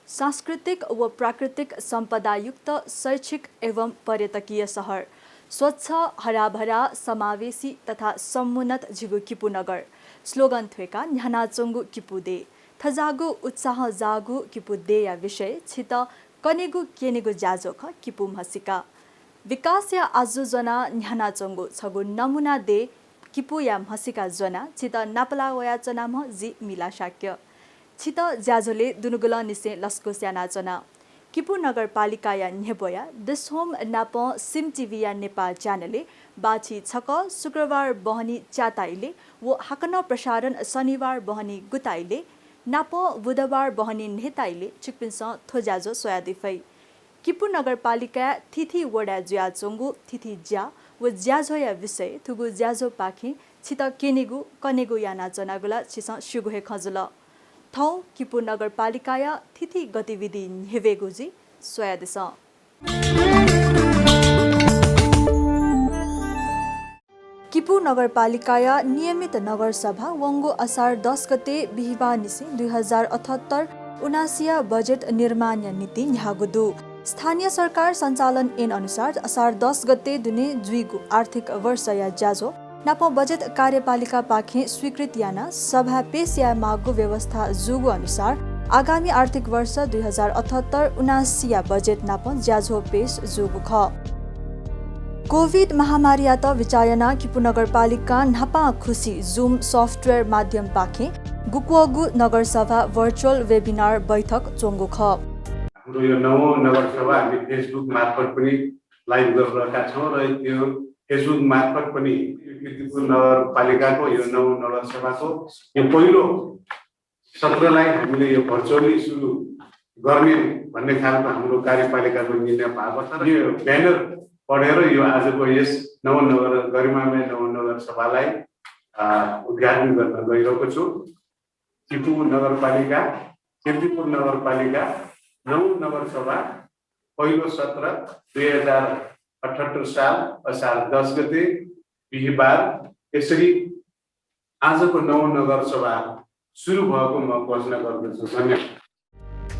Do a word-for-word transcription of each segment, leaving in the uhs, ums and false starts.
सांस्कृतिक व प्राकृतिक सम्पदायुक्त शैक्षिक एवं पर्यटकीय सहर, स्वच्छ, हराभरा, समावेशी तथा समुन्नत झीगु किपू नगर। स्लोगन थ्वय्काः न्ह्यानाच्वंगु किपू देय्। थज्याःगु उत्साह जाःगु किपू देय्या विषय छित कनेगु क्यनेगु ज्याझ्वः खः किपू म्हसीका। विकासया आजु ज्वनाः न्ह्यानाच्वंगु छगू नमुना देय् किपूया म्हसीका ज्वनाः छित नापलाः वयाच्वनाम्ह जि मिला शाक्य। छित ज्याझ्वलय् दुनुगलंनिसें लसकुस यानाच्वना। किपू नगरपालिकाया न्ह्यब्वया दिस होम नापं सिम टिभीया नेपाः च्यानलय् बाःछि छकः शुक्रबार बहनी च्याता इलय् व हाकनं प्रसारण शनिबार बहनी गुता इलय् नापं बुधबार बहनी न्हय्ता इलय् छिकपिन्सं थ्व ज्याझ्वः स्वयादी फइ। किपू नगरपालिकाया थीथी वडाय् जुयाच्वंगु थीथी ज्या व ज्याझ्वःया विषय थुगु ज्याझ्वःपाखें छित क्यनेगु, कनेगु यानाच्वनागु ला छिसं स्यूगु हे खँ जुल। थौं किपू नगरपालिकाया थीथी गतिविधि न्ह्यब्वयेगु जुइ, स्वयादिसँ। किपू नगरपालिकाया नियमित नगरसभा वंगु असार दस गते बिहिबारनिसें दुई हजार अठहत्तर उनासीया बजेट निर्माणया निंतिं न्ह्याःगु दु। स्थानीय सरकार सञ्चालन ऐन अनुसार असार दस गते दुने जुइगु आर्थिक वर्षया ज्याझ्वः नापं बजेट कार्यपालिकापाखें स्वीकृत यानाः सभाय् पेश यायेमाःगु व्यवस्था जूगु अनुसार आगामी आर्थिक वर्ष दुई हजार अठहत्तर उनासीया बजेट नापं ज्याझ्वः पेश जूगु खः। कोभिड महामारीयात बिचाः यानाः किपू नगरपालिकां न्हापांखुसी Zoom software माध्यमपाखें गुक्वःगु नगरसभा virtual webinar बैठक च्वंगु खः। हाम्रो यो नवौं नगरसभा हामी Facebook मार्फत पनि live गरिरहेका छौँ र यो Facebook मार्फत पनि यो कीर्तिपुर नगरपालिकाको यो नवौं नगरसभाको यो पहिलो सत्रलाई हामीले यो virtually सुरु गर्ने भन्ने खालको हाम्रो कार्यपालिकाको निर्णय भएको छ र यो banner पढेर यो आजको यस नवौं नगर, गरिमामय नवौं नगरसभालाई, अ, उद्घाटन गर्न गइरहेको छु। किपू नगरपालिका, कीर्तिपुर नगरपालिका, नवौं नगरसभा, पहिलो सत्र, दुई हजार अठहत्तर साल असार दस गते बिहिबार। यसरी आजको नवौं नगरसभा सुरु भएको म घोषणा गर्दछु। धन्यवाद।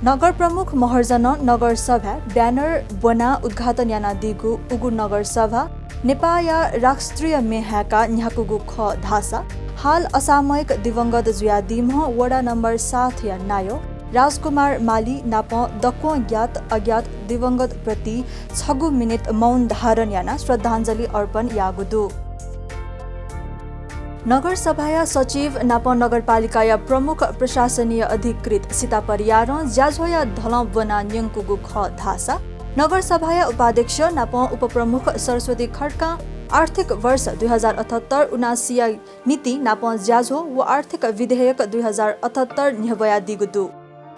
नगर प्रमुख महर्जनं नगरसभाय् banner ब्वनाः उद्घाटन यानादीगु उगु नगरसभा नेपाःया राष्ट्रिय म्ये हाय्काः न्ह्याकूगु खः धाःसा हाल असामयिक दिवंगत जुयादीम्ह वडा नम्बर सातया नायः राजकुमार माली नाप दक्वं ज्ञात अज्ञात दिवंगत प्रति छगू मिनेट मौन धारण यानाः श्रद्धाञ्जली अर्पण याःगु दु। नगरसभाया सचिव नाप नगरपालिकाया प्रमुख प्रशासनीय अधिकृत सीता परियारं ज्याझ्वःया धलं ब्वनाः न्यंकूगु खः धाःसा नगरसभाया उपाध्यक्ष नाप उपप्रमुख सरस्वती खड्कां आर्थिक वर्ष दुई हजार अठहत्तर उनासीया निंतिं नाप ज्याझ्वः व आर्थिक विधेयक दुई हजार अठहत्तर न्ह्यब्वयादीगु दु।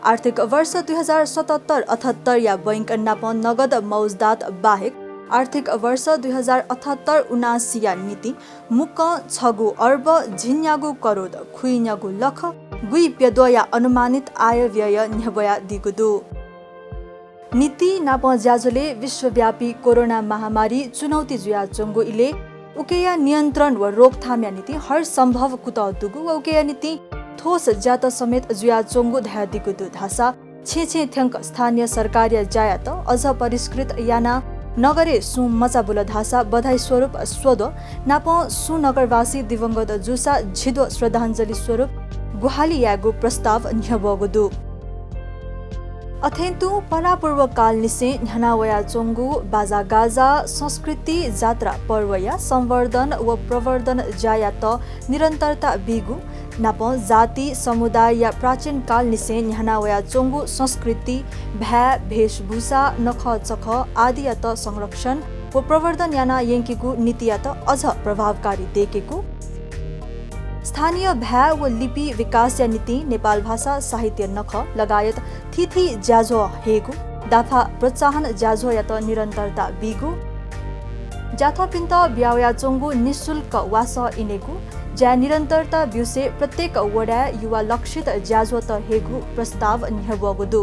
आर्थिक वर्ष दुई हजार सतहत्तर अठहत्तरया बैंक नाप नगद मौज्दात बाहेक आर्थिक वर्ष दुई हजार अठहत्तर उनासीया निंतिं मुक्कं छगू अर्ब झिंन्यागू करोड खुइन्यागू लख गुइप्यद्वःया अनुमानित आय व्यय न्ह्यब्वयादीगु दु। नीति नाप ज्याझ्वलय् विश्वव्यापी कोरोना महामारी चुनौती जुयाच्वंगु इलय् उकिया नियन्त्रण व रोकथामया निंतिं हर सम्भव कुतः दुगु व उकिया निंतिं ठोस ज्यात समेत जुयाच्वंगु धयादीगु दु धाःसा छेँ छेँ थ्यंक स्थानीय सरकारया ज्यायात अझ परिष्कृत यानाः नगरय् सुं मचाबुल धाःसा बधाई स्वरूप स्वद्वः नाप सुं नगरवासी दिवंगत जूसा झिद्वः श्रद्धाञ्जली स्वरूप ग्वाहालि यायेगु प्रस्ताव न्ह्यब्वःगु दु। अथें तुं परापूर्व कालनिसें न्ह्याना वयाच्वंगु बाजागाजा, संस्कृति, जात्रा पर्वया संवर्धन व प्रवर्धन ज्यायात निरन्तरता बीगु नाप जाति समुदायया प्राचीन कालनिसें न्ह्याना वयाच्वंगु संस्कृति, भाय्, भेषभूषा, नखःचखः आदियात संरक्षण व प्रवर्धन याना यंकेगु नीतियात अझ प्रभावकारी दयेकेगु, स्थानीय भाय् व लिपि विकासया निंतिं नेपाल भाषा साहित्य नखः लगायत थीथी ज्याझ्वः हयेगु, दाफा प्रोत्साहन ज्याझ्वःयात निरन्तरता बीगु, ज्याथःपिन्त बियावयाच्वंगु निशुल्क वासः इनेगु, ज्याय् निरन्तरता ब्यूसे प्रत्येक वडाय् युवा लक्षित ज्याझ्वःत हयेगु प्रस्ताव न्ह्यब्वःगु दु।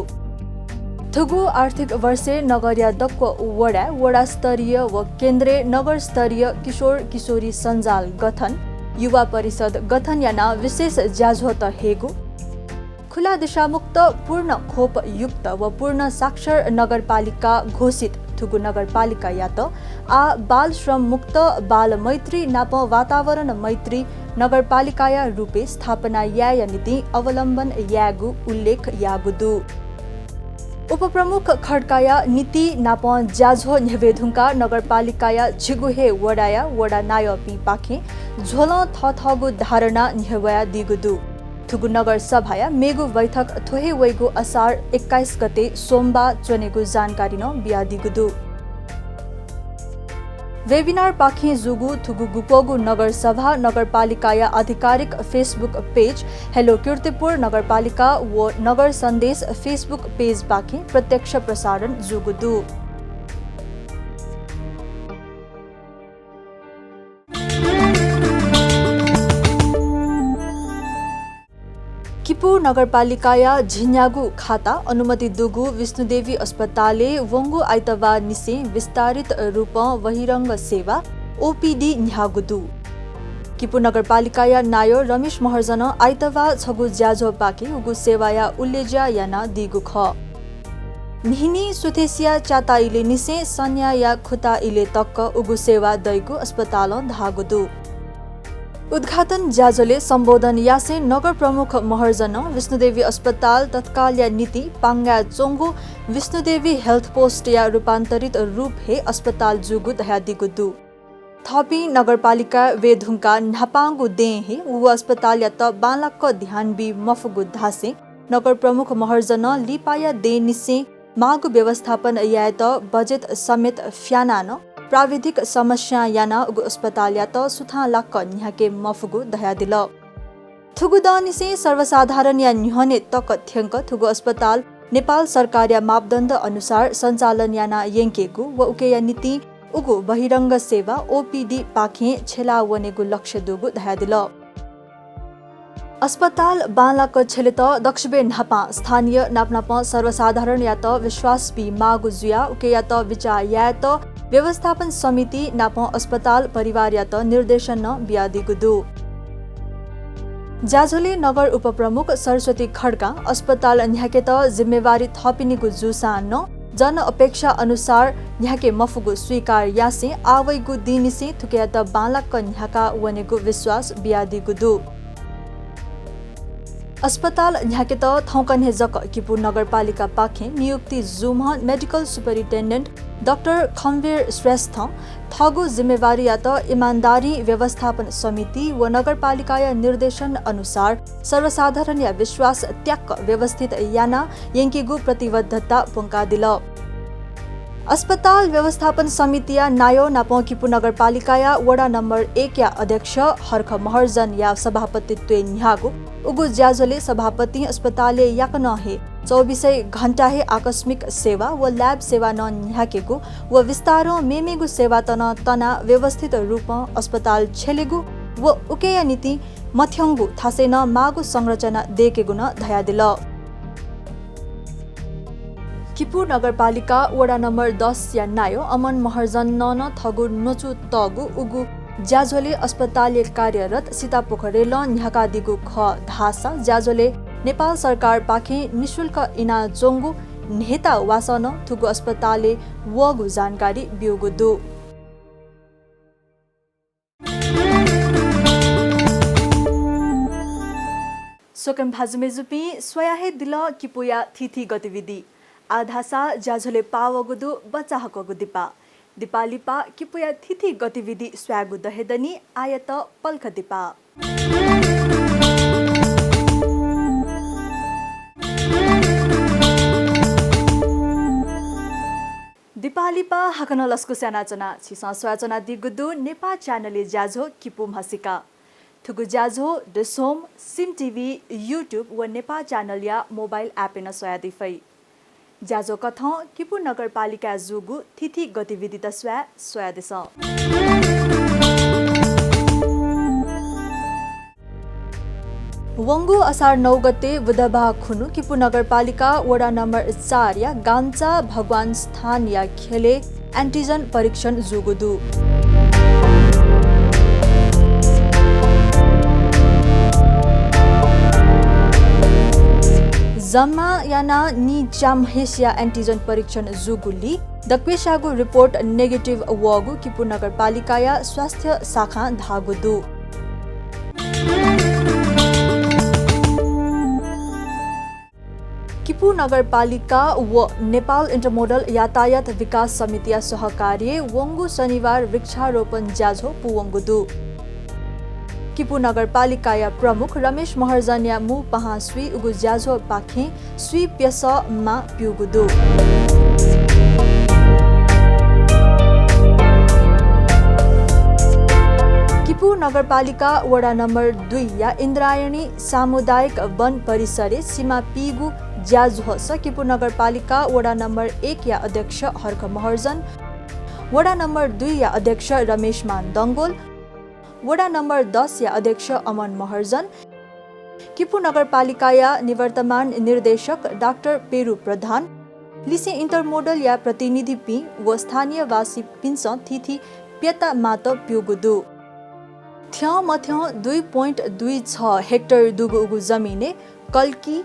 थुगु आर्थिक वर्षय् नगरया दक्व वडाय् वडा स्तरीय व केन्द्रय् नगर स्तरीय किशोर किशोरी सञ्जाल गठन, युवा परिषद गठन यानाः विशेष ज्याझ्वःत हयेगु, खुला दिशामुक्त, पूर्ण खोपयुक्त व पूर्ण साक्षर नगरपालिका घोषित। थुगु नगरपालिकायात आः बाल श्रम मुक्त, बाल मैत्री नाप वातावरण मैत्री नगरपालिकाया रूपय् स्थापना यायेया निंतिं अवलम्बन यायेगु उल्लेख याःगु दु। उपप्रमुख खड्काया नीति नाप ज्याझ्वः न्ह्यब्वये धुंकाः नगरपालिकाया झिगू हे वडाया वडा नायःपिंपाखें झ्वलं थःथःगु धारणा न्ह्यब्वयादीगु दु। थुगु नगरसभाया मेगु बैठक थ्व हे वइगु असार एक्काइस गते सोमबाः च्वनेगु जानकारी नं बियादीगु दु। Webinar पाखें जूगु थुगु गुक्वःगु नगरसभा नगरपालिकाया आधिकारिक Facebook page Hello कीर्तिपुर नगरपालिका व नगर सन्देश Facebook page पाखें प्रत्यक्ष प्रसारण जूगु दु। किपू नगरपालिकाया झिंन्यागू खाता अनुमति दुगु विष्णुदेवी अस्पतालय् वंगु आइतबार निसें विस्तारित रूपं बहिरंग सेवा, ओपीडी, न्ह्याःगु दु। किपू नगरपालिकाया नायः रमेश महर्जनं आइतबार छगू ज्याझ्वःपाखें उगु सेवाया उलेज्या यानादीगु खः। न्हिन्हि सुथसिया च्याता इलय् निसें सन्ध्याया खुता इलय् तक उगु सेवा दइगु अस्पतालं धाःगु दु। उद्घाटन ज्याझ्वलय् सम्बोधन यासें नगर प्रमुख महर्जनं विष्णुदेवी अस्पताल तत्कालया निंतिं पांगाय् च्वंगु विष्णुदेवी हेल्थ पोस्टया रूपान्तरित रूप हे अस्पताल जूगु धयादीगु दु। थःपिं नगरपालिकाय् वये धुंकाः न्हापांगु दँय् हे व अस्पतालयात बांलाक ध्यान बी मफुगु धासें नगर प्रमुख महर्जनं लिपाया दँय् निसें माःगु व्यवस्थापन यायेत बजेट समेत फ्यानाः नं प्राविधिक समस्यां यानाः उगु अस्पतालयात सुथांलाक न्ह्याके मफुगु धयादिल। थुगु दँनिसें सर्वसाधारणया न्ह्यःने तक थ्यंक थुगु अस्पताल नेपाल सरकारया मापदण्ड अनुसार सञ्चालन याना यंकेगु व उकेया निंतिं उगु बहिरंग सेवा, ओपीडी, पाखें छ्यला वनेगु लक्ष्य दुगु धयादिल। अस्पताल बांलाक छ्यलेत दक्वसिबय् न्हापां स्थानीय नापनापं सर्वसाधारणयात विश्वास बी माःगु जुयाः उकेयात बिचाः यायेत व्यवस्थापन समिति नापं अस्पताल परिवारयात निर्देशन नं बियादीगु दु। ज्याझ्वलय् नगर उपप्रमुख सरस्वती खड्गां अस्पताल न्ह्याकेत जिम्मेवारी थःपिनिगु जूसां नं जन अपेक्षा अनुसार न्ह्याके मफुगु स्वीकार यासें आः वइगु दिंनिसें थुकेयात बांलाक न्ह्याका वनेगु विश्वास बियादीगु दु। अस्पताल न्ह्याकेत थौंकन्हय् जक किपू नगरपालिकापाखें नियुक्ति जूम्ह मेडिकल सुपरिटेन्डेन्ट डाक्टर खम्बीर श्रेष्ठं थःगु जिम्मेवारीयात इमानदारीं व्यवस्थापन समिति व नगरपालिकाया निर्देशन अनुसार सर्वसाधारणया विश्वास त्याक्क व्यवस्थित याना यंकेगु प्रतिबद्धता प्वंकादिल। अस्पताल व्यवस्थापन समितिया नायः नापं किपू नगरपालिकाया वडा नम्बर एकया अध्यक्ष हर्ख महर्जनया सभापतित्वय् न्ह्याःगु उगु ज्याझ्वलय् सभापतिं अस्पतालय् याकनं हे चौबिसै घण्टा हे आकस्मिक सेवा व ल्याब सेवा नं न्ह्याकेगु व विस्तारं मेमेगु सेवात नं तनाः व्यवस्थित रूपं अस्पताल छ्यलेगु व उकेया निंतिं मथ्यंगु थासय् नं माःगु संरचना दयेकेगु नं धयादिल। किपू नगरपालिका वडा नम्बर दसया नायः अमन महर्जनं नं थःगु न्वचु तःगु उगु ज्याझ्वलय् अस्पतालय् कार्यरत सीता पोखरेलं न्ह्याकादीगु खः धाःसा ज्याझ्वलय् नेपाल सरकारपाखें निशुल्क इनाच्वंगु न्हेता वासः नं थुगु अस्पतालय् वःगु जानकारी ब्यूगु दु। स्वकुमि भाजु मय्जुपिं, स्वया हे दिल किपूया थीथी गतिविधि। आः धाःसा ज्याझ्वलय् पाः वःगु दु बचाहकःगु दिपा। दिपा लिपा किपूया थीथी गतिविधि स्वयेगु द हे दनि, आःयात पलख दिपा। दिपा लिपा हाकनं लसकुस यानाच्वना। छिसं स्वयाच्वनादीगु दु नेपाः च्यानलया ज्याझ्वः किपू म्हसीका। थुगु ज्याझ्वः डिशहोम, सिम टिभी, YouTube व नेपाः च्यानलया मोबाइल एपय् नं स्वयादी फइ। ज्याझ्वः कथं किपू नगरपालिकाय् जूगु थीथी गतिविधित स्वये, स्वयादिसँ। वंगु असार नौ गते बुधबाः खुन्हु किपू नगरपालिका वडा नम्बर चारया गाम्चा भगवान स्थानया ख्यलय् एन्टिजन परीक्षण जूगु दु। जम्मा यानाः नीच्याम्हेसिया antigen परीक्षण जूगुलिं दक्वसियागु report negative वःगु किपू नगरपालिकाया स्वास्थ्य शाखां धाःगु दु। किपू नगरपालिका व नेपाल Intermodal यातायात विकास समितिया सहकार्यय् वंगु शनिबार वृक्षारोपण ज्याझ्वः पूवंगु दु। किपू नगरपालिकाया प्रमुख रमेश महर्जनया मू पाहां स्वीउगु ज्याझ्वःपाखें स्वीप्यसः मां प्यूगु दु। किपू नगरपालिका वडा नम्बर दुईया इन्द्रायणी सामुदायिक वन परिसरय् सिमा पीगु ज्याझ्वःस किपू नगरपालिका वडा नम्बर एकया अध्यक्ष हर्ख महर्जन, वडा नम्बर दुईया अध्यक्ष रमेशमान डंगोल, वडा नम्बर दसया अध्यक्ष अमन महर्जन, किपू नगरपालिकाया निवर्तमान निर्देशक डाक्टर पेरु प्रधान, लिसें Intermodal या प्रतिनिधिपिं व स्थानीयवासीपिन्सं थीथी प्यता मात प्यूगु दु। थ्यंमथ्यं दुई point दुई छ hectare दुगु उगु जमिनय् कल्की,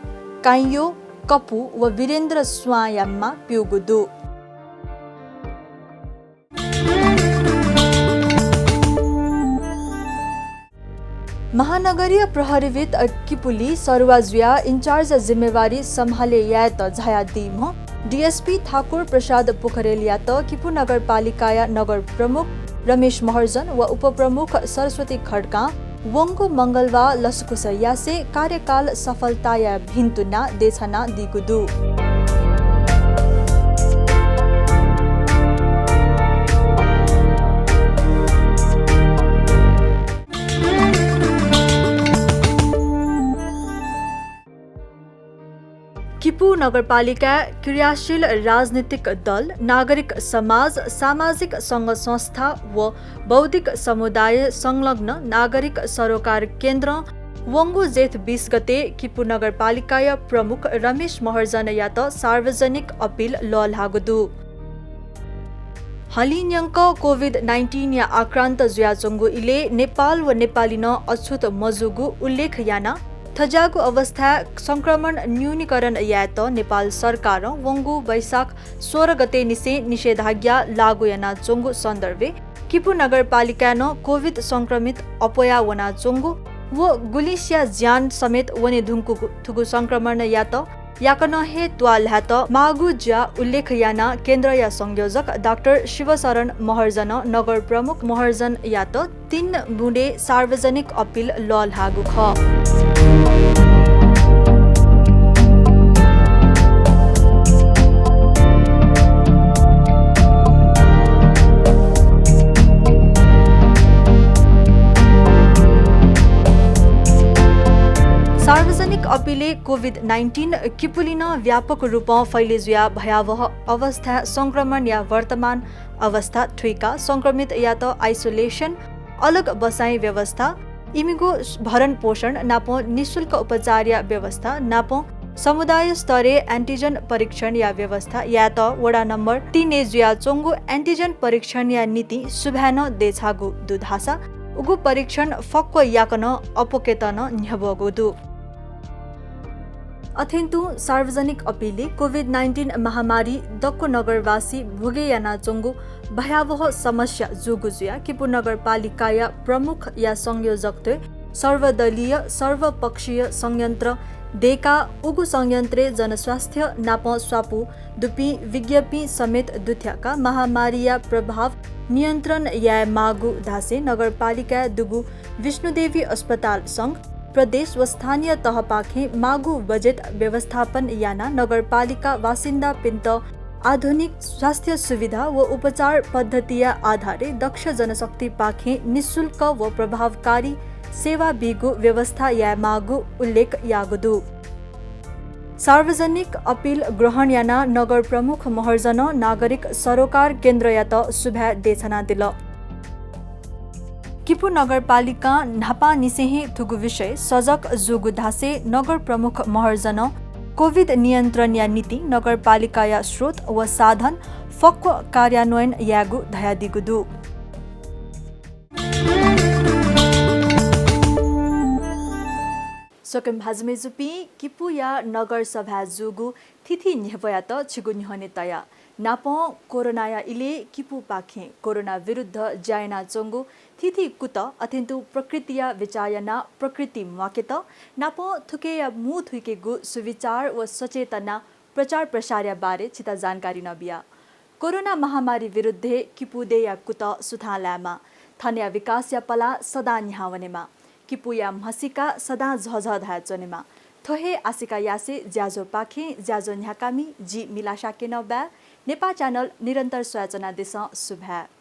काइयो, कपु व वीरेन्द्र स्वांया मां प्यूगु दु। महानगरीय प्रहरीविद् किपुली सरुवा जुयाः in charge जिम्मेवारी सम्हाले यायेत झायादीम्ह DSP ठाकुर प्रसाद पोखरेलयात किपू नगरपालिकाया नगर प्रमुख रमेश महर्जन व उपप्रमुख सरस्वती खड्कां वंगु मंगलबार लसकुस यासें कार्यकाल सफलताया भिन्तुना देछानादीगु दु। किपू नगरपालिकाय् क्रियाशील राजनीतिक दल, नागरिक समाज, सामाजिक संघ संस्था व बौद्धिक समुदाय संलग्न नागरिक सरोकार केन्द्रं वंगु जेठ बीस गते किपू नगरपालिकाया प्रमुख रमेश महर्जनयात सार्वजनिक अपिल लःल्हाःगु दु। हलिंन्यंक COVID nineteen या आक्रान्त जुयाच्वंगु इलय् नेपाल व नेपालीनं अछुत मजूगु उल्लेख यानाः थज्याःगु अवस्थाय् संक्रमण न्यूनीकरण यायेत नेपाल सरकारं वंगु वैशाख सोह्र गते निसें निषेधाज्ञा लागू यानाच्वंगु सन्दर्भय् किपू नगरपालिकाय् नं COVID संक्रमित अप्वया वनाच्वंगु व गुलिसिया ज्यान समेत वने धुंकूगु थुगु संक्रमणयात याकनं हे त्वाःल्हायेत माःगु ज्या उल्लेख यानाः केन्द्रया संयोजक डाक्टर शिवशरण महर्जनं नगर प्रमुख महर्जनयात तीन बुँदे सार्वजनिक अपिल लःल्हाःगु खः। सार्वजनिक अपिलय् COVID nineteen किपुली नं व्यापक रूपं फैले जुयाः भयावह अवस्थाय् संक्रमणया वर्तमान अवस्था थुइकाः संक्रमितयात isolation, अलग बसाइँ व्यवस्था, इमिगु भरण पोषण नापं निशुल्क उपचारया व्यवस्था नापं समुदाय स्तरय् antigen परीक्षणया व्यवस्था यायेत वडा नम्बर तीनय् जुयाच्वंगु antigen परीक्षणया निंतिं सुभाय् नं देछाःगु दु धाःसा उगु परीक्षण फक्व याकनं अप्वकेत नं न्ह्यब्वःगु दु। अथें तुं सार्वजनिक अपिलय् COVID nineteen महामारी दक्व नगरवासी भोगे यानाच्वंगु भयावह समस्या जूगु जुयाः किपू नगरपालिकाया प्रमुखया संयोजकत्वय् सर्वदलीय सर्वपक्षीय संयन्त्र दय्काः उगु संयन्त्रय् जनस्वास्थ्य नापं स्वापू दुपिं विज्ञपिं समेत दुथ्याकाः महामारीया प्रभाव नियन्त्रण याये माःगु धासें नगरपालिकाय् दुगु विष्णुदेवी अस्पताल संघ प्रदेश व स्थानीय तहपाखें माःगु बजेट व्यवस्थापन यानाः नगरपालिका बासिन्दापिन्त आधुनिक स्वास्थ्य सुविधा व उपचार पद्धतिया आधारय् दक्ष जनशक्तिपाखें निशुल्क व प्रभावकारी सेवा बीगु व्यवस्था याये माःगु उल्लेख याःगु दु। सार्वजनिक अपिल ग्रहण यानाः नगर प्रमुख महर्जनं नागरिक सरोकार केन्द्रयात सुभाय् देछानादिल। किपू नगरपालिकां न्हापांनिसें हे थुगु विषय सजग जूगु धासें नगर प्रमुख महर्जनं COVID नियन्त्रणया निंतिं नगरपालिकाया स्रोत व साधन फक्व कार्यान्वयन यायेगु धयादीगु दु। स्वकुमि भाजु मय्‌जुपिं, किपुया नगर सभाय् जूगु थीथी न्ह्यब्वयात छिगु न्ह्यःने तया। नापं कोरोनाया इलय् किपुपाखें कोरोना विरुद्ध ज्या यानाच्वंगु थीथी कुतः अथेंतुं प्रकृतिया बिचाः यानाः प्रकृति म्वाकेत नापं थुकिया मू थुइकेगु सुविचार व सचेतना प्रचार प्रसारया बारे छितः जानकारी नं बिया। कोरोना महामारी विरुद्धय् किपु देय्‌या कुतः सुथां लायेमा। थनया विकासया पलाः सदां न्ह्याः वनेमा। किपुया म्हसीका सदां झःझः धाये च्वनेमा। थ्व हे आशिका यासें ज्याझ्वःपाखें ज्याझ्वः न्ह्याकामि जि मिला शाक्यं नं बाय्। नेपाः च्यानल निरन्तर स्वयाच्वनादिसँ। सुभाय्।